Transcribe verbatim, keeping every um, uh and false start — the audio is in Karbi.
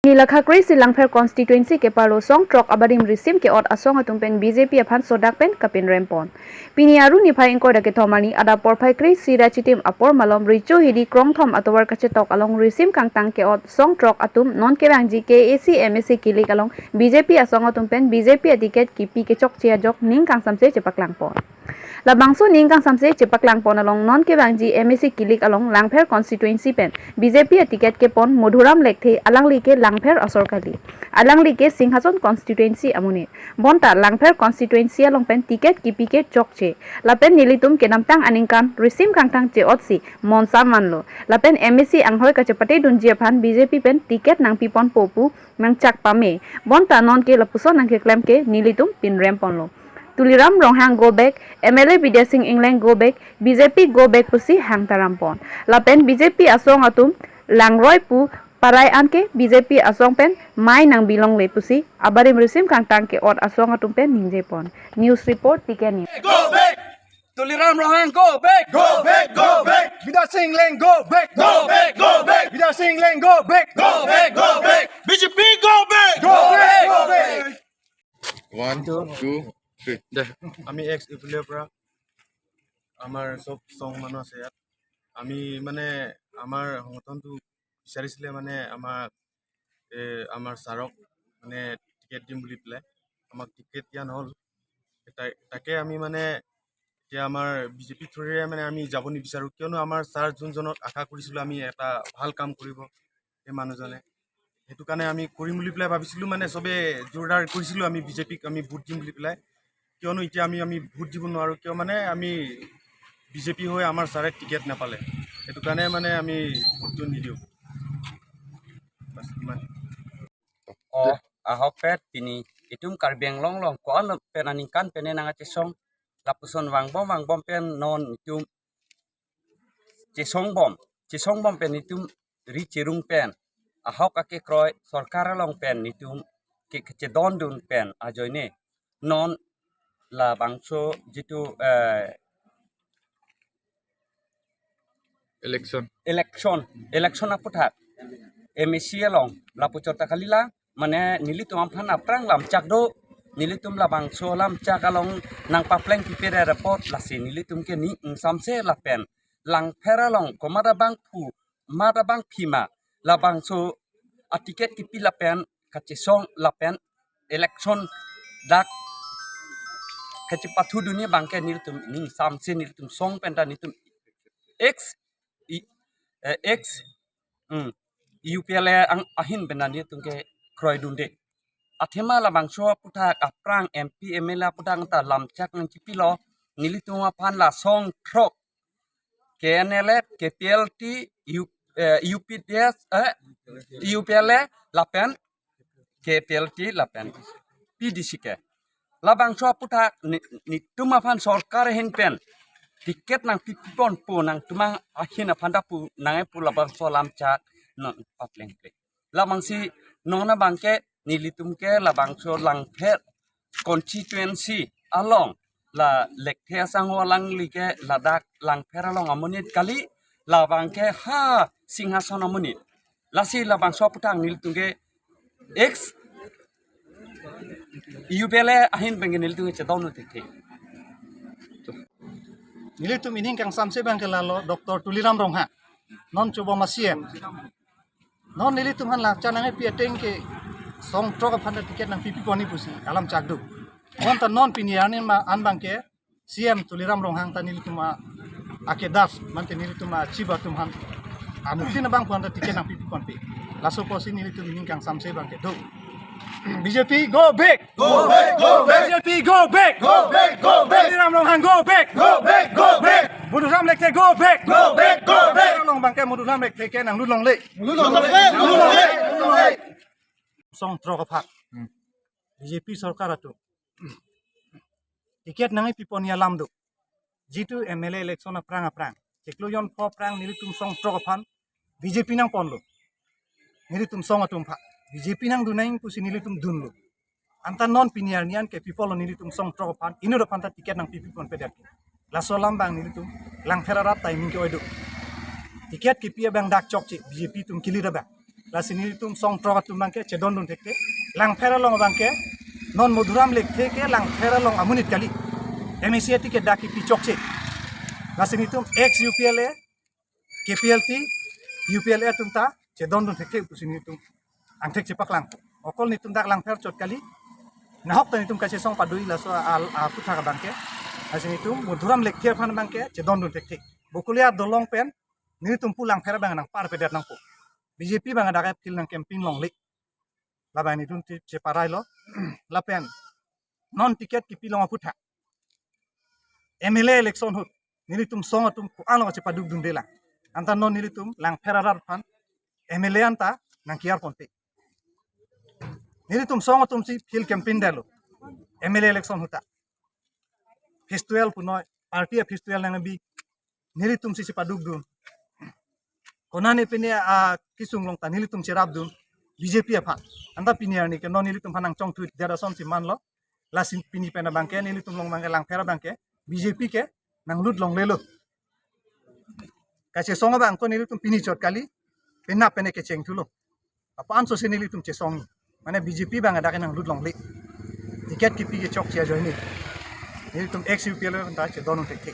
Nilakha kre-isi Langpher constituency keparlo song throk abarim risim ke-ot asong atum pen B J P aphan sodak pen kapinrem pon. Pini Aru niphai ingkoi ra kethom arni adap porphai kre-isi ra chitim apor malom Richo Hidi krongthom atovar kachetok along risim kangtang ke-ot song throk atum non kevangji K A C M A C kilik along B J P asong atum pen B J P aticket kipi kechokche ajok ning kangsamse chepaklang pon. Labangso ning kangsamse chepaklang pon along non kevangji M A C kilik along Langpher constituency pen B J P aticket kepon Madhuram Lekthe, alangli ke Langpher asor kali, alangli ke Singhason constituency amonit. Bonta Langpher constituency along pen ticket kipi kechokche. Lapen nelitum kedamtang aningkan risim kangtang che-otsi monsam vanlo. Lapen M A C anghoi kachepate dunji aphan B J P pen ticket nangpiponpo pu nangchak pame. Bonta non ke lapuson nangkeklem ke nelitum pinrem ponlo. Tuliram Ronghang go back, M L A Bidya Sing Engleng go back, B J P go back pusi hang taram pon. Lapen B J P asong atum langroi pu parai anke B J P asong pen mai nangbilongle pusi abarim risim kangtang ke-ot asong atum pen ningje pon. News report, T K News. Go back! Tuliram Ronghang, go back! Go back, go back! Bidya Sing Engleng, go back! Go back, go back! Bidya Sing Engleng, go back! Go back, go back! B J P, go back! Go back, go back! One, two, three. দে। আমি এক্স ইউপিএলৰ পৰা আমাৰ চব সং মানুহ আছে ইয়াত। আমি মানে আমাৰ সংগঠনটো বিচাৰিছিলে মানে আমাক, এ, আমাৰ ছাৰক মানে টিকেট দিম বুলি পেলাই। আমাক টিকেট দিয়া নহ'ল। তা-, তাকে আমি মানে এতিয়া আমাৰ বিজেপি থ্ৰুৰে মানে আমি যাব নিবিচাৰোঁ, কিয়নো আমাৰ ছাৰ যোনজনক আশা কৰিছিলোঁ আমি এটা ভাল কাম কৰিব সেই মানুহজনে। সেইটো কাৰণে আমি কৰিম বুলি পেলাই ভাবিছিলোঁ, মানে চবে জোৰদাৰ কৰিছিলোঁ আমি বিজেপিক আমি ভোট দিম বুলি পেলাই। কিয়নো এতিয়া আমি, আমি ভোট দিব নোৱাৰোঁ, কিয় মানে আমি বিজেপি হৈ আমাৰ ছাৰে টিকেট নাপালে, সেইটো কাৰণে মানে আমি ভোটটো নিদিওঁ। বাছ ইমান। O, ahokpet pini itum Karbi Anglong along ko-an pen aningkan pen nangkachesong lapuson vangbom vangbom pen non itum chesongbom, chesongbom pen itum ri cherung pen ahok akekroi sorkar along pen itum ke kechedondun pen ajoine non labangso jitu, eh, Election. Election, election aputhak M A C along lapu chot ta kalilang, mane nelitum aphan aphrang lamchak do, nelitum labangso lamchak along nangpapleng pipe re report, lasi nelitum ke ning ingsamse lapen Langpher along komat abangphu, mat abangpi ma labangso aticket kipi lapen kachesong lapen election dak kachepathu dunji abangke nelitum ning ingsamse nelitum song pen ta nelitum ex i, eh, ex, hmm, U P L A ang ahin pen ta nelitum ke kroidunde. Athema labangso aputhak aphrang M P M L A aputhak ta lamchak nangchipilo, nelitum aphan la song throk K N L F, K P L T, U, eh, U P D S, eh, U P L A lapen K P L T lapen P D C ke. Labangso aputhak ni, nelitum aphan sorkar ahin pen ticket nangpiponpo, nangtum ahin aphan ta pu nangpu labangso lamchak nangpaplengple. Labangsi non abangke nelitum ke labangso Langpher constituency along la Lekthe asangho alangli ke ladak Langpher along amonit kali, labangke ha Singhason amonit. Lasi labangso aputhak nelitum ke ex U P L A ahin pen ke nelitum ke chedon thekthe. Nelitum ining kangsamse abangke lalo Doctor Tuliram Ronghang non chobom a C M. Non nelitum aphan lamchak nangpi ateng ke song throk aphan ta ticket nangpiponji pusi alamchak do. Bonta non pini arni ma an abangke C M Tuliram Ronghang ta nelitum a akedas mante nelitum a chief atum aphan anuttin abangphu aphan ta ticket nangpiponpe. Laso apotsi nelitum ining kangsamse abangke do. B J P go back! Go back, go back! B J P go back! Go back, go back! Tuliram Ronghang go back! Go back, go back! Madhuram Lekthe go back! Go back, go back! Along abangke Madhuram Lekthe ke nanglut longle. Lut longle, lut longle, lut longle. Song throk aphan. Hmm. B J P sorkar atum ticket nangpiponji alam do. Jitu M L A election aphrang aphrang chiklo jon pho aphrang nelitum song throk aphan B J P nangponlo. Nelitum song atum aphan B J P nangdun nang pusi nelitum dunlo. Anta non pini arni an ke pi apotlo nelitum song throk aphan inut aphan ta ticket nangpiponpedet. Laso alam abang nelitum Langpher arat timing ke-oi do. Ticket kipi abang dak chokche B J P atum kilir abang. Lasi nelitum song throk atum abangke chedondun thekthe. Langpher along abangke non Madhuram Lekthe ke Langpher along amonit kali. M A C A T ke dak kipi chokche. Lasi nelitum ex U P L A, K P L T, U P L A atum ta chedondun thekthe pusi nelitum angthek chepaklang. Okol nelitum dak Langpher chot kali. Nahok ta nelitum kachesong padoi laso al aputhak abangke. Lasi nelitum Madhuram Lekthe aphan abangke chedondun thekthe. Bokolia dolong pen nelitum pu Langpher abang nangparpedet nangpo. B J P abang dak field nang campaign longle. Labang nelitum ti cheparailo. Lapen non ticket kipi long aputhak M L A election ahut nelitum song atum ko-an lo chepadukdunde lang. Anta non nelitum Langpher arat aphan M L A anta nangkiar ponte. Nelitum song atum si field campaign detlo M L A election ahut ta. Festival punoi, party a festival nangbi, nelitum si chepadukdun. Konane pine akesung along ta nelitum cherapdun B J P aphan. Anta pini arni ke non nelitum aphan nangchongthudet asonsi manlo. Lasi pini pen abangke nelitum along abangke Langpher abangke B J P ke nanglut longlelo. Kachesong abang ko nelitum pini chot kali, penap pen ke chengthulo. Apa anso si nelitum chesong. Mane B J P abang dak nanglut longle. Ticket kipi ke chokche ajoine. Nelitum ex U P L A anta chedondun thekthe.